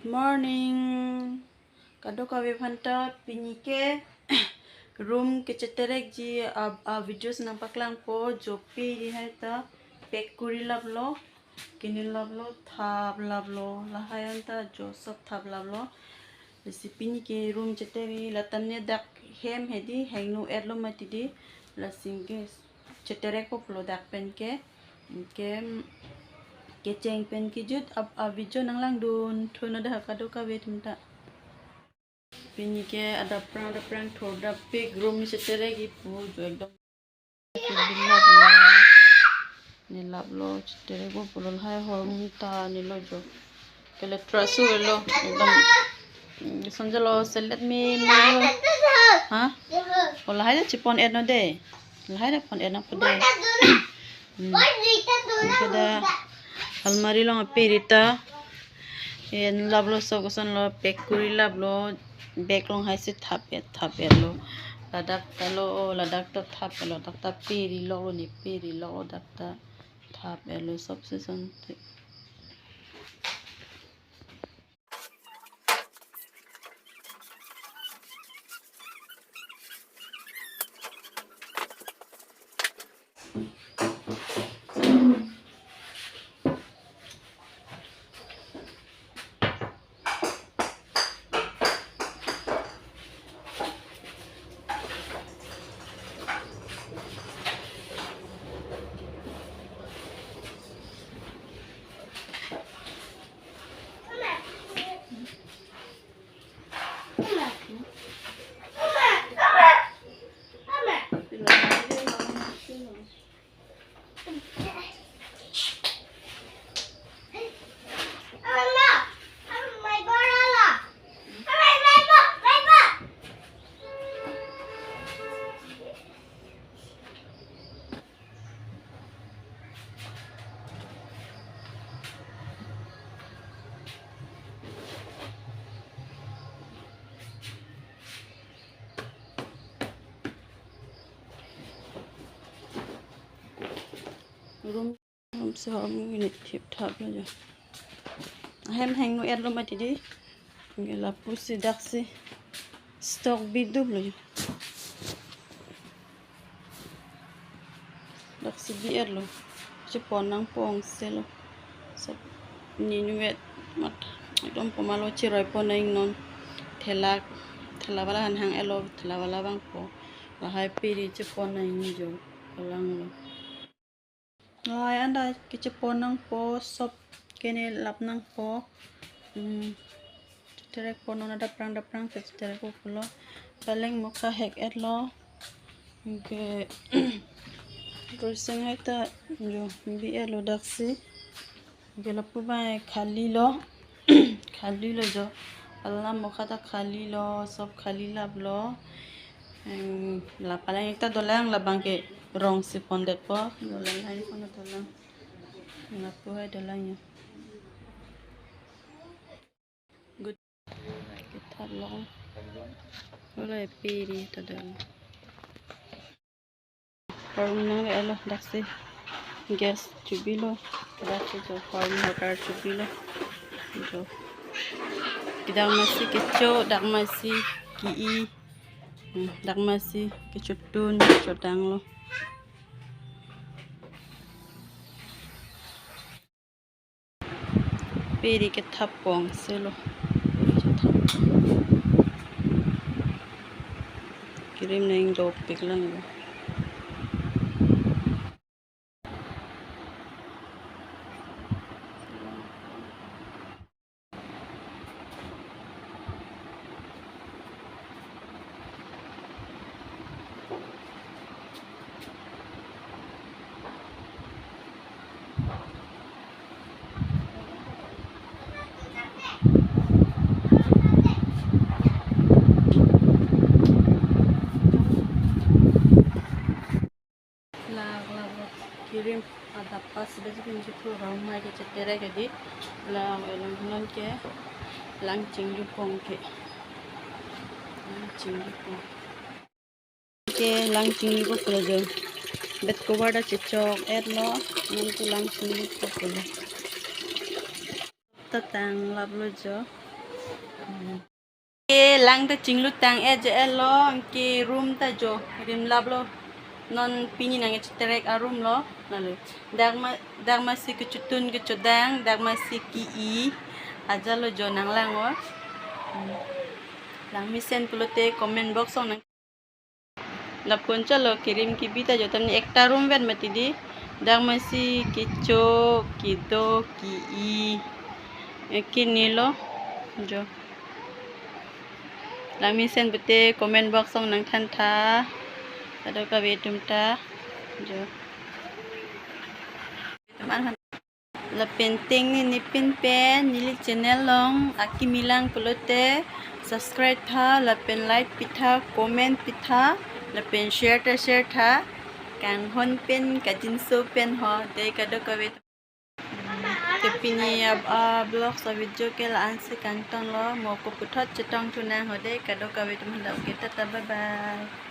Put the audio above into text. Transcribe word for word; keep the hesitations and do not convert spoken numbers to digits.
Morning. Kadokave aphanta pini ke room kecheterekji a, a videos nangpaklangpo. Jo piri hai ta pack kuri laplo, kini laplo, thap laplo, lahai anta jo sop thap laplo. Lasi pini ke room chetere, latum ne dak hem hedi, hengno-etlo mati di, lasi ke cheterekpo pulo dak pen ke, ke, kecheng pen kejut a, a video nanglangdun thuno dak kadokave aphanta. Pini ke adap prang adap prang thor dap pik room cheterek ipu jo ekdom. Laplo. Ne laplo, cheterekpo pulo lahai hormu ta nilo jo. Keletra su lo, ekdom. Sonjalo selet mi mo. Ha? O lahai ta chepon-etno de. Lahai ta pon-etno po de. Hmm. Kada almari along apiri ta. En laplo, sok kosonlo, pack kuri laplo, bag along hai si thap-et, thap-etlo. Ladak ta lo, ladak ta thap-etlo, dak ta piri lo, ne piri lo, dak ta thap-etlo, sop seson. Room, room si hormu ne thip thap lo jo. Ahem hengno-etlo mati di. Nge lapu si dak si stock bi duplo jo. Dak si bi-etlo. Chepon nangpo ong selo. Sop ninu-et mat. Ekdom poma lo, cheroi pon nang non. Thela, thela wala han hang-etlo, thela wala vangpo. Lahai piri chepon nang jo. Palanglo. Lahai anta kechepon nangpo, sop kene lap nangpo. Hmm. Cheterekpo, non adap prang adap prang cheterekpo pulo. Paleng mokha hek-etlo. Ke dressing hai ta jo bi-etlo dak si. Ke lapu bai khali lo. Khali lo jo. Alam mokha ta khali lo, sop khali laplo. Em, la paleng ekta dolang, labang ke rong si pondetpo. Dolang hai kono dolang. Lapu hai dolang ya. Good. Kethap lo. Wala piri ta dolang. Hormu nang-etlo dak si. Gas chubilo. Dak si jo hormu hotar chubilo. Jo. Kedak masi kecho, dak masi ke-i. Hmm, dak masi kechotun, chodanglo. Piri kethap pon selo. Cream nang dopik lang lo. Lak, lak, lak. Cream adap pas besi pinji program mai ke chetere ke di. Lak, elang non ke lang chinglu pon ke. Lang chinglu pon. Ke lang chinglu pon pulo jo. Bed cover ta chechok-etlo. Non ke lang chinglu pon pulo. Ta tang laplo jo. Ke lang ta chinglu tang-et je-et lo, ke room ta jo rimlap lo. Non pini nangcheterek a-room lo, lalo. Dak ma, dak masi kechotun kechodang, dak masi ke-i, ajat lo jo nanglang o. Hmm. Langmesen pulote comment box along nang. Lapu-an chalo kerim kebi ta jo, tame ekta room vet mati di. Dak masi kecho, kedo, ke-i, eh, kini lo jo. Langmesen pute comment box along nangthan tha. Kadokave atum ta jo. Lapen tengne nepin pen neli channel along akimi lang pulote subscribe tha, lapen like pitha, comment pitha, lapen share ta share tha. Kanghon pen kajinso pen ho, dei kadokave. Te pini a, a vlogs a video ke la-an si kangton lo, mo ko puthot chetong thu nang ho dei kadokave atum helo ke, tata bye bye.